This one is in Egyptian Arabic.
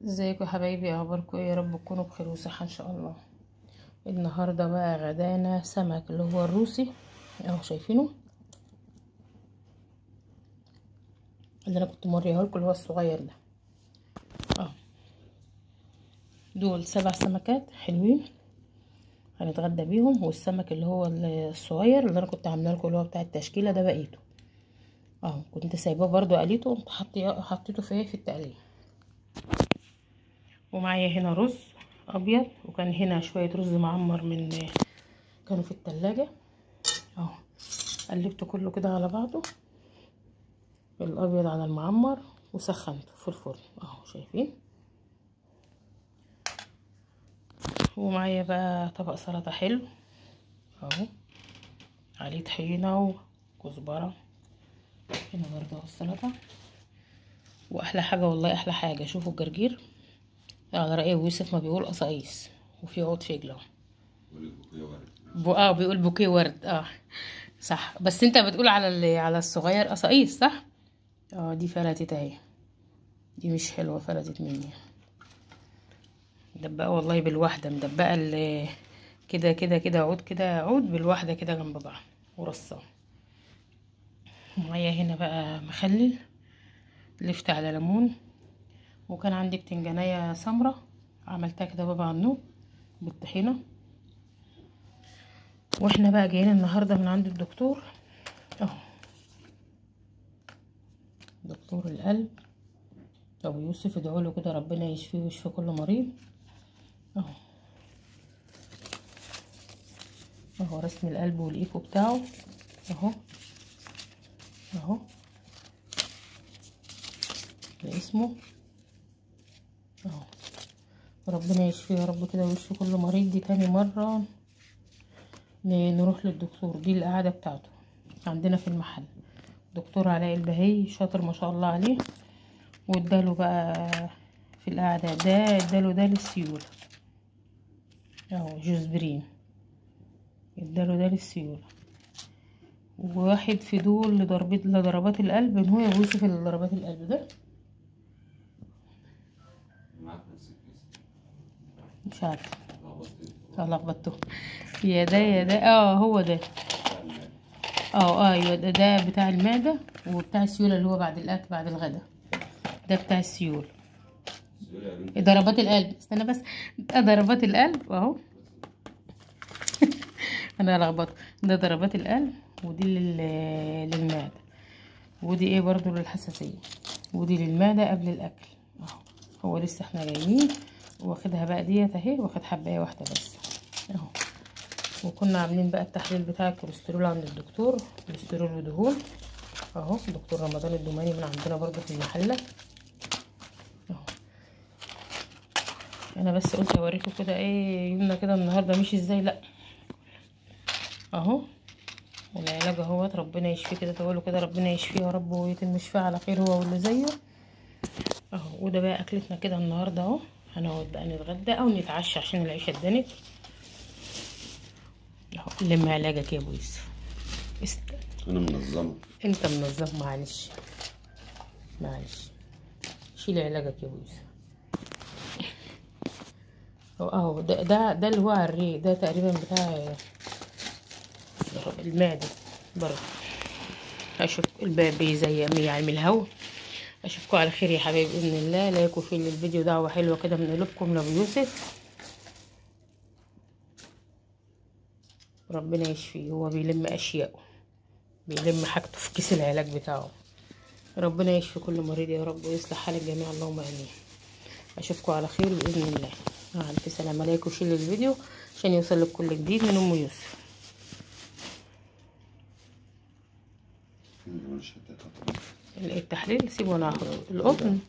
ازيكم يا حبايبي، اخباركم ايه؟ يا رب تكونوا بخير وصحة ان شاء الله. النهارده بقى غدانا سمك اللي هو الروسي اهو، شايفينه اللي انا كنت موريه لكم اللي هو الصغير ده اهو. دول 7 سمكات حلوين هنتغدى بيهم، والسمك اللي هو الصغير اللي انا كنت عامله لكم اللي هو بتاع التشكيلة ده بقيته اهو، كنت سايباه برده قليته، حطيته في التقليه. ومعايا هنا رز ابيض، وكان هنا شوية رز معمر من كانوا في التلاجة اهو، قلبته كله كده على بعضه الابيض على المعمر وسخنته في الفرن اهو، شايفين. ومعايا بقى طبق سلطة حلو اهو، عليه طحينه وكزبره، هنا برضه السلطة. واحلى حاجة والله احلى حاجة، شوفوا الجرجير على رأي ابو يوسف ما بيقول قصاقيص، وفي عود فجل اهو، بيقول بوكيه ورد. صح، بس انت بتقول على على الصغير قصاقيص صح؟ دي فلتت اهي، دي مش حلوة فلتت مني، مدبقه والله بالواحده، مدبقه كده كده كده عود كده عود بالواحده كده جنب بعض ورصه. معايا هنا بقى مخلل لفت على ليمون، وكان عندي بتنجانيه سمرة عملتها كده بابا عنو بالطحينه. واحنا بقى جايين النهارده من عند الدكتور اهو، دكتور القلب ابو يوسف، ادعوا له كده ربنا يشفيه ويشفي كل مريض اهو. اهو رسم القلب والايكو بتاعه اهو اهو، ده اسمه اهو. ربنا يشفيه يا رب كده ويشفي كل مريض. دي تاني مرة نروح للدكتور، دي القعدة بتاعته عندنا في المحل، دكتور علاء البهي شاطر ما شاء الله عليه. واداله بقى في القعدة ده، اداله ده للسيولة اهو، جوزبرين اداله ده للسيولة، وواحد في دول لضربات القلب. ان هو يا يوسف لضربات القلب ده مش عارفه لخبطته، يا ده يا ده، هو ده، ايوه ده بتاع المعدة، وبتاع السيولة اللي هو بعد الاكل بعد الغدا، ده بتاع السيولة ضربات القلب. استنى بس، ده ضربات القلب اهو انا لخبطت، ده ضربات القلب، ودي للمعدة، ودي ايه برضو للحساسيه، ودي للمعدة قبل الاكل اهو. هو لسه احنا جايين واخدها بقى ديت اهي، واخد حبايه واحدة بس اهو. وكنا عاملين بقى التحليل بتاع الكوليسترول عند الدكتور، كوليسترول ودهون اهو، دكتور رمضان الدوماني من عندنا برضو في المحلة اهو. انا بس قلت اوريكم كده ايه يومنا كده النهارده مشي ازاي. لا اهو، والعلاج اهوت، ربنا يشفيه كده، تقوله كده ربنا يشفيه يا رب ويتم شفاه على خير هو واللي زيه اهو. وده بقى اكلتنا كده النهارده اهو، هنقعد بقى نتغدى او نتعشى عشان العيشة اتدنت اهو. لم علاجك يا ابو يوسف، استنى انا منظمة، انت منظم، معلش معلش، شيل علاجك يا ابو يوسف اهو. ده اللي هو على الريق ده تقريبا بتاع المعدة برضه. اشوف الباب بيزيق يعني من الهوا. اشوفكم على خير يا حبايبي باذن الله. like و share للفيديو، دعوه حلوة كده من قلوبكم لابو يوسف، ربنا يشفيه. هو بيلم اشياءه، بيلم حاجته في كيس العلاج بتاعه. ربنا يشفي كل مريض يا رب ويصلح حال الجميع، اللهم امين. اشوفكم على خير باذن الله، مع الف سلامه. like و share للفيديو عشان يوصل لكل جديد من ام يوسف. التحليل سيبه انا هاخده القطن.